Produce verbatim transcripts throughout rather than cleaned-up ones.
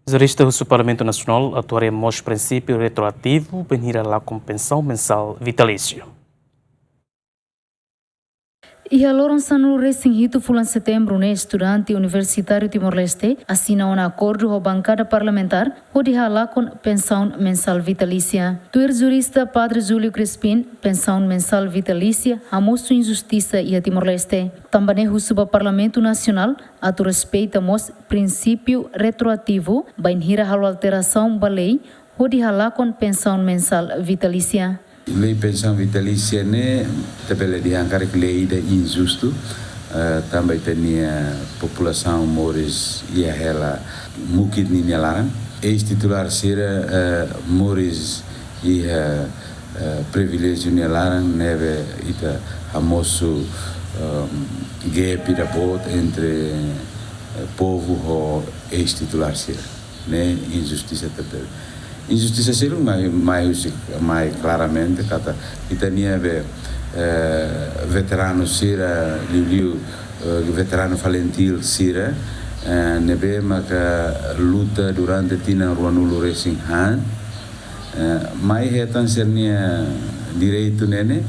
Jurista husu Parlamentu Nasionál atu haree mós prinsípiu retroativu bainhira halakon pensaun mensál vitalísiu. Iha loron sanulu-resin-hitu fulan Setembru ne'e, estudante universitáriu Timor-Leste asina ona akordu ho bankada parlamentár hodi halakon pensaun mensál vitalísia. Tuir jurista Padre Júlio Crispin, pensaun mensál vitalísia hamosu injustisa iha Timor-Leste. Tanba ne'e husu ba Parlamentu Nasionál atu respeita mós prinsípiu retroativu bainhira halo alterasaun ba lei hodi halakon pensaun mensál vitalísia. Lei pensaun vitalísia ne'e ita bele dehan karik lei ida injustu, eh, tanba ita-nia populasaun moris iha hela mukit ninia laran. Eis-titulár sira, eh, moris iha, eh, priviléjiu nia laran, ne'ebé ita hamosu, ehm, gap ida boot entre, eh, povu ho eis-titulár sira. Ne'e injustisa tebes. Injustisa seluk mai, mai husi, mai klaramente katak ita-nia be, eh, veteranu sira, liuliu, eh, veteranu FALINTIL sira, eh, ne'ebé maka luta durante tinan ruanulu-resin-haat, eh, mai hetan sira-nia direitu ne'e ne'e,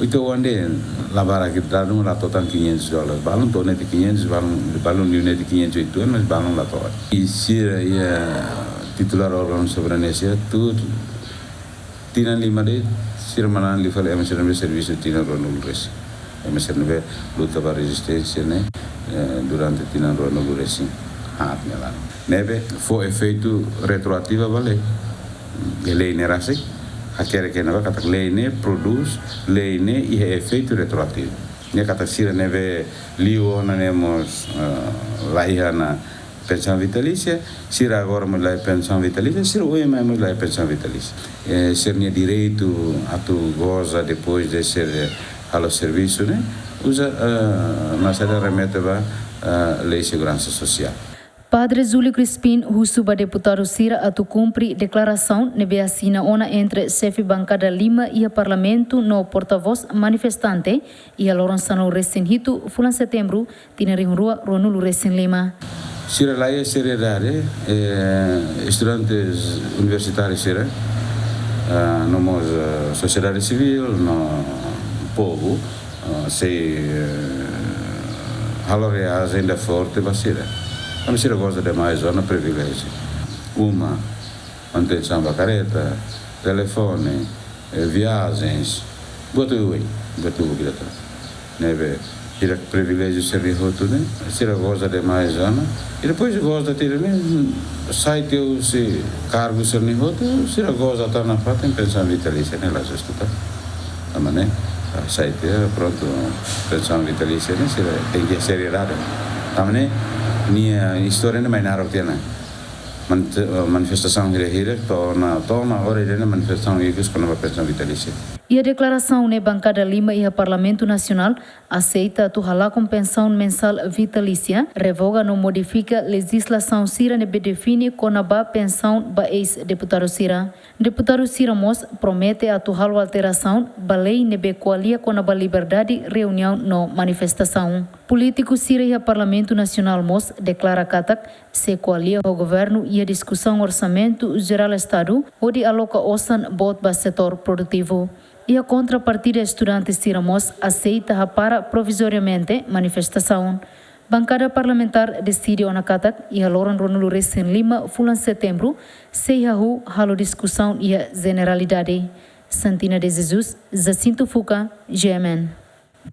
ita oan de'it, la barak ita dala ruma la to'o tan quinhentos dólares. Balun to'o netik quinhentos, balun, balun liu netik quinhentos e oito, mas balun la to'o. I sira iha titulár órgaun soberania sira, tuir tinan lima de'it, sira manán liu fali ema sira ne'ebé servisu tinan ruanulu-resin. Ema sira ne'ebé luta ba rezisténsia ne'e, eh, durante tinan ruanulu-resin-haat nia laran. Ne'ebé fó efeitu retroativa ba lei. Iha lei ne'e rasik, hakerek iha ne'ebá katak lei ne'e prodús, lei ne'e iha efeitu retroativu. Ne'e katak sira ne'ebé liu ona ne'e mós, eh, la iha ona pensaun vitalísia, sira agora mós la iha pensaun vitalísia, sira oin mai mós la iha pensaun vitalísia. Eh, sira-nia direitu atu goza depois de sira halo servisu ne'e, uza, eh, masa da remete ba, eh, lei seguransa sosiál. Padre Júlio Crispin husu ba deputadu sira atu kumpre deklarasaun ne'ebé asina ona entre xefe bankada lima iha Parlamentu no portavós manifestante iha loron sanulu-resin-hitu fulan Setembru tinan rihun rua ruanulu-resin-lima. Sira la iha seriedade, eh, estudantes universitáriu sira, ah, no mós, eh, sosiedade sivíl, no povu, ah, sei, eh, halo reasaun ida forte ba sira. Tanba sira goza demais ona priviléjiu. Uma, manutensaun ba kareta, telefone, eh, viagens, buat oioin, buat oioin ida tan. Ne'ebé, sira priviléjiu sira-nia hotu ne'e, sira goza demais ona. I depois goza tiha ne'e, sai tiha husi kargu sira-nia hotu, sira goza tan nafatin pensaun vitalísia ne'e la justu tan. Tanba ne'e, ah, sai tiha, prontu, pensaun vitalísia ne'e, sira tenke seriedade. Tanba ne'e, nia istória ne'e mai naruk tiha ona. Man-, eh, manifestasaun hira-hira, to'o ona, to'o ona oras ida-ne'e manifestasaun ikus kona-ba pensaun vitalísia. Iha deklarasaun ne'e bankada lima iha Parlamentu Nasionál aseita atu halakon pensaun mensál vitalísia, revoga no modifika lejizlasaun sira ne'ebé define kona-ba pensaun ba eis-deputadu sira. Deputadu sira mós promete atu halo alterasaun ba lei ne'ebé ko'alia kona-ba liberdade reuniaun no manifestasaun. Polítiku sira iha Parlamentu Nasionál mós deklara katak sei ko'alia ho governu iha diskusaun Orsamentu Jerál Estadu hodi aloka osan boot ba setór produtivu. Iha kontrapartida, estudante sira mós aseita hapara provizoriamente manifestasaun. Bankada parlamentár deside ona katak iha loron ruanulu-resin-lima fulan Setembru sei hahú halo diskusaun iha Jeneralidade. Santina de Jesus, Jacinto Fuca, G M N.